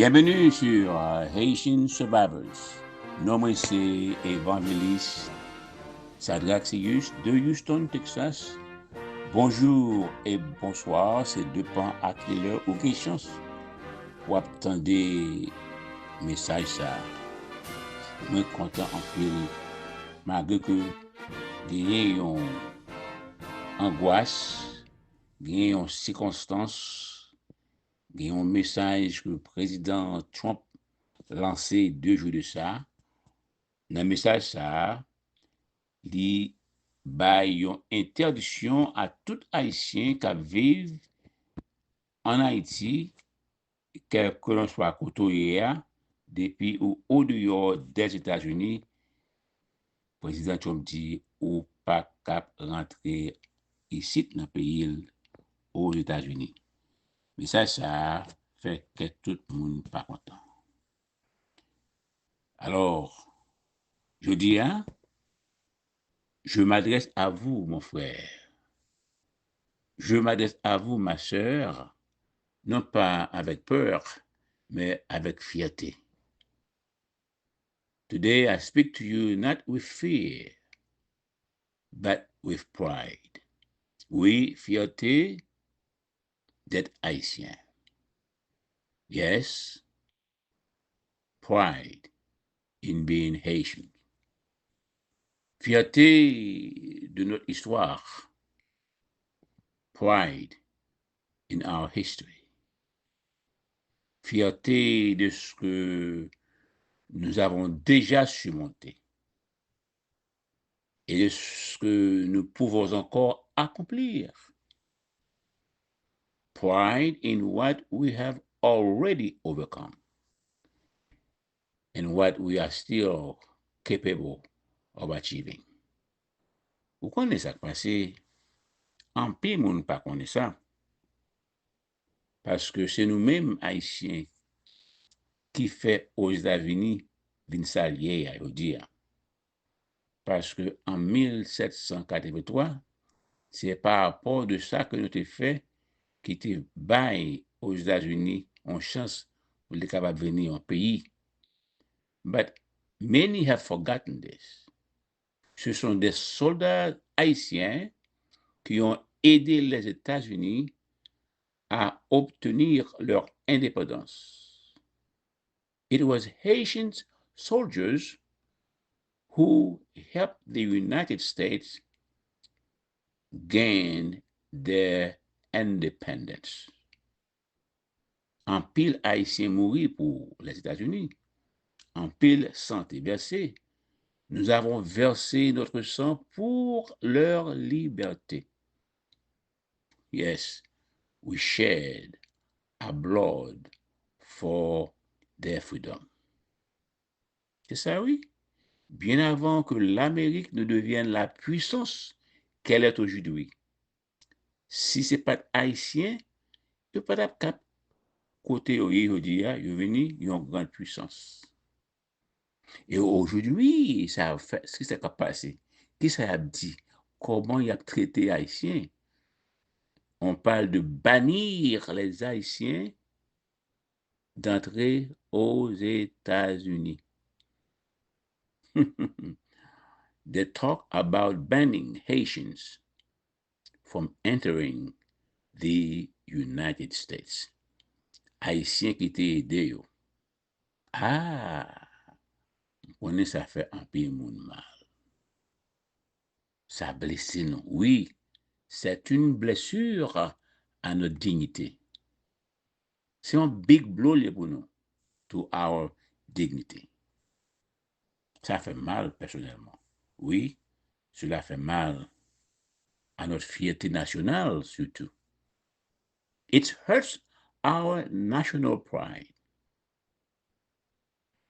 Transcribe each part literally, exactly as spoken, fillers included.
Bienvenue sur euh, Haitian Survivors. Non mwen se Evangelis Sadraxius de Houston, Texas. Bonjou e bonswa, se depan a kilè ou gen chans w ap tande mesaj sa. Mwen kontan anpil, malgre ke genyen yon angwas, genyen yon sikonstans, gen yon mesaj ke Prezidan Trump lanse de jou de sa. Nan mesaj sa a, li bay yon entèdiksyon a tout Ayisyen k ap viv ann Ayiti, kèlkelanswa kote w ye a, depi ou odeyò dèzetazini, Prezidan Trump di ou pa kab rantre isit nan peyi l, Ozetazini. Mesaj sa a fè kè tout moun pa kontan. Alors, je dis, hein, je m'adresse à vous, mon frère. Je m'adresse à vous, ma sœur, non pas avec peur, mais avec fierté. Today I speak to you not with fear, but with pride. Oui, fierté d'être haïtien. Yes, pride in being Haitian. Fierté de notre histoire. Pride in our history. Fierté de ce que nous avons déjà surmonté et de ce que nous pouvons encore accomplir. Pride in what we have already overcome and what we are still capable of achieving. Ou konnen sa k pase? Anpil moun pa konnen sa. Paske se nou menm Ayisyen ki fè Ozetazini vin sa l ye a jodi a. Paske an mil sèt san katrevenntwa, se pa rapò de sa ke nou te fè ki te bay Ozetazini yon chans pou li kapab vini yon peyi. But many have forgotten this. Ce sont des soldats haïtiens qui ont aidé les États-Unis à obtenir leur indépendance. It was Haitian soldiers who helped the United States gain their independence. Anpil Ayisyen mouri pou Lèzetazini. Anpil san te vèse. Nous avons versé notre sang pour leur liberté. Yes, we shed our blood for their freedom. Se sa wi. Bien avant que l'Amérique ne devienne la puissance qu'elle est aujourd'hui. Si se pa t Ayisyen, yo pa t ap kab kote yo ye jodi a, yo vini yon gran pwisans. E aujourd'hui, sa ap fè, kisa k ap pase? Kisa y ap di? Kòman y ap trete Ayisyen? On parle de bannir les Haïtiens d'entrer aux États-Unis. They talk about banning Haitians from entering the United States. Ayisyen ki te ede yo. Ah, m konnen sa fè anpil moun mal. Sa blese nou. Wi, c'est une blessure à notre dignité. Se yon big blow li ye pou nou. To our dignity. Sa fè mal pèsonèlman. Wi, cela fait mal à notre fierté nationale surtout. It hurts our national pride.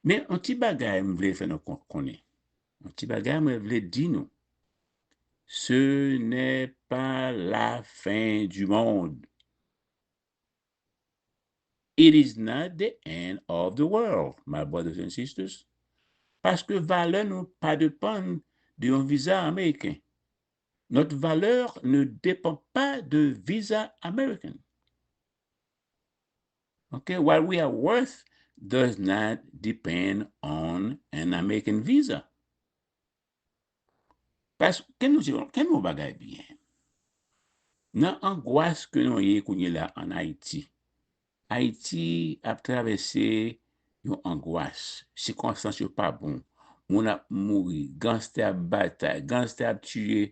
Men yon ti bagay m vle fè nou kon- konnen. Yon ti bagay mwen vle di nou. Ce n'est pas la fin du monde. It is not the end of the world, my brothers and sisters. Paske valè nou pa depann de yon viza ameriken. Notre valeur ne dépend pas de visa American. Okay? What we are worth does not depend on an American visa. Paske, ke nou di, ke nou bagay byen. Nan angwas ke nou ye kounye la an Ayiti, Ayiti ap travèse yon angwas. Sikonstans yo pa bon. Moun ap mouri, ganstè ap batay, ganstè ap tiye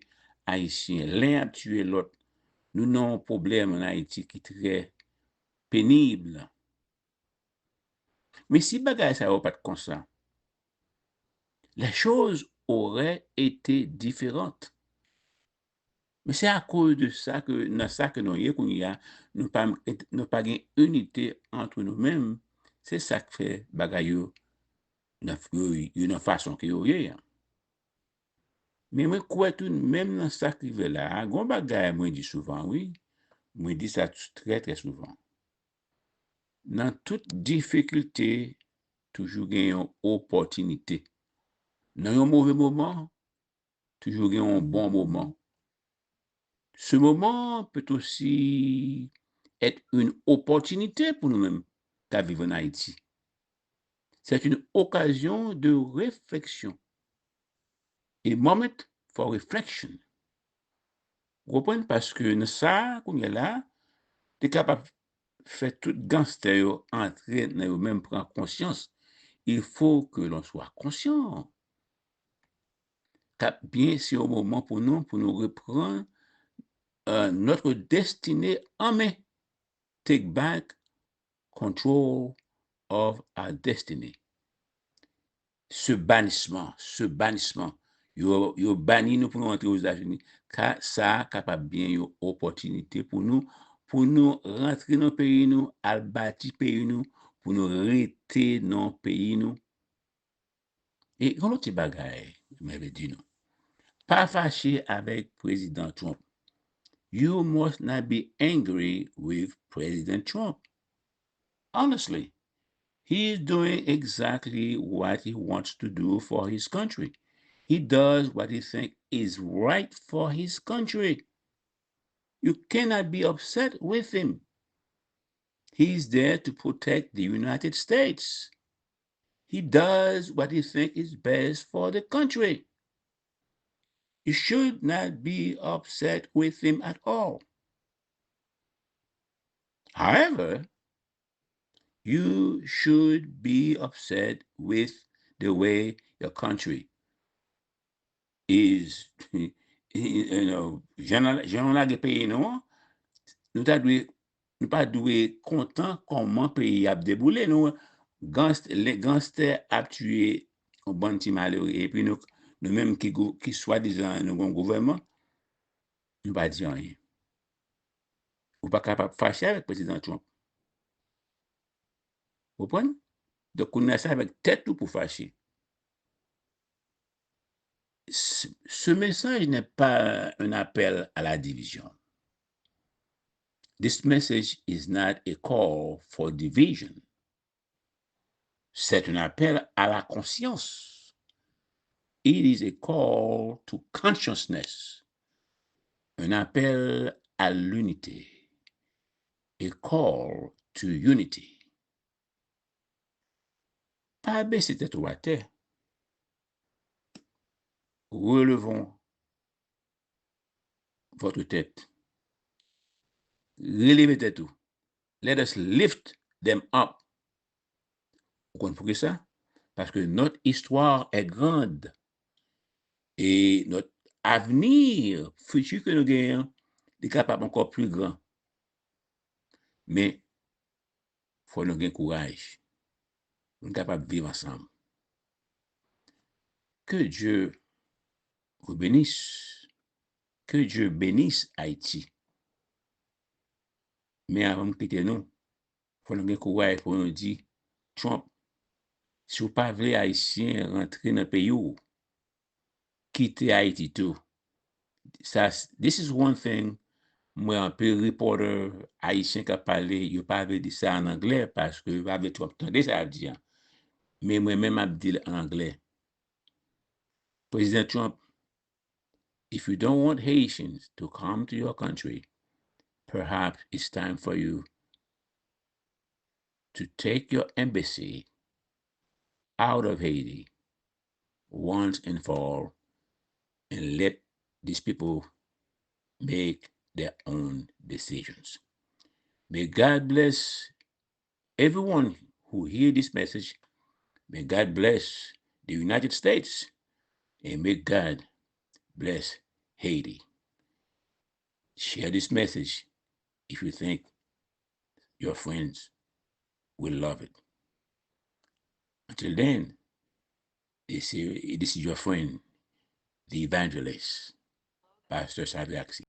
Ayisyen, len ap tiye lòt. Nou nan yon pwoblèm an Ayiti ki trè penib. Men si bagay sa yo pa t konsa, les choses auraient été différentes. Men se akoz de sa ke, nan sa ke nou ye kounye a, nou pa, nou pa gen inite ant nou menm. Se sa k fè bagay yo nan, yo, yo nan fason ke yo ye an. Men mwen kwè tou, menm nan sa k rive la a, gon bagay mwen di souvan, wi. Mwen di sa trè, trè souvan. Nan tout difikilte, toujou gen yon opòtinite. Nan yon move moman, toujou gen yon bon moman. Ce moment peut aussi être une opportunité pou nou menm k ap viv an Ayiti. C'est une occasion de réflexion. A moment for reflection. Ou konprann? Paske nan sa, kounye la, te kapab fè tout ganstè yo antre nan yo menm pran konsyans. Il faut que l'on soit conscient. K ap byen, se yon moman pou nou, pou nou reprann, euh, notre destinée en main. Take back control of our destiny. Ce bannissement, ce bannissement, yo, yo bani nou pou nou antre Ozetazini. Ka, sa a kapab byen yon opòtinite pou nou, pou nou rantre nan peyi nou, al bati peyi nou, pou nou rete nan peyi nou. E yon lòt ti bagay, mwen vle di nou. Pa fache avèk Prezidan Trump. You must not be angry with President Trump. Honestly, he is doing exactly what he wants to do for his country. He does what he thinks is right for his country. You cannot be upset with him. He is there to protect the United States. He does what he thinks is best for the country. You should not be upset with him at all. However, you should be upset with the way your country is, you know, jan, jan nou lage peyi nou an, nou ta dwe, nou pa dwe kontan kòman peyi ap deboule. Nou, ganst, le ganstè ap tiye yon bann ti malere. Epi nou, nou menm ki, ki swadizan nou gon gouvènman, nou pa di anyen. Ou pa kapab fache avèk Prezidan Trump. Ou konprann? Donk, kounye a, se avèk tèt ou pou fache. Ce, ce message n'est pas un appel à la division. This message is not a call for division. C'est un appel à la conscience. It is a call to consciousness. Un appel à l'unité. A call to unity. Pa bese tèt ou atè. Relevons votre tête. Releve tèt ou. Let us lift them up. Ou konn poukisa? Paske notre histoire est grande. E notre avenir, futur ke nou genyen, li kapab ankò pli gran. Men, fò nou gen kouraj pou nou kapab viv ansanm. Que Dieu vous bénisse. Que Dieu bénisse Haïti. Men avan m kite nou, fò nou gen kouraj pou nou di, Trump, si w pa vle Ayisyen rantre nan peyi w, kite Ayiti tou. Sa, this is one thing, m wè anpil reporter ayisyen k ap pale, yo pa vle di sa an anglè, paske yo pa vle Trump tande sa y ap di a. Men mwen menm m ap di l an anglè. President Trump, if you don't want Haitians to come to your country, perhaps it's time for you to take your embassy out of Haiti once and for all and let these people make their own decisions. May God bless everyone who hear this message. May God bless the United States. And may God bless Haiti. Share this message if you think your friends will love it. Until then, this is, this is your friend, the evangelist, Pastor Sadrax.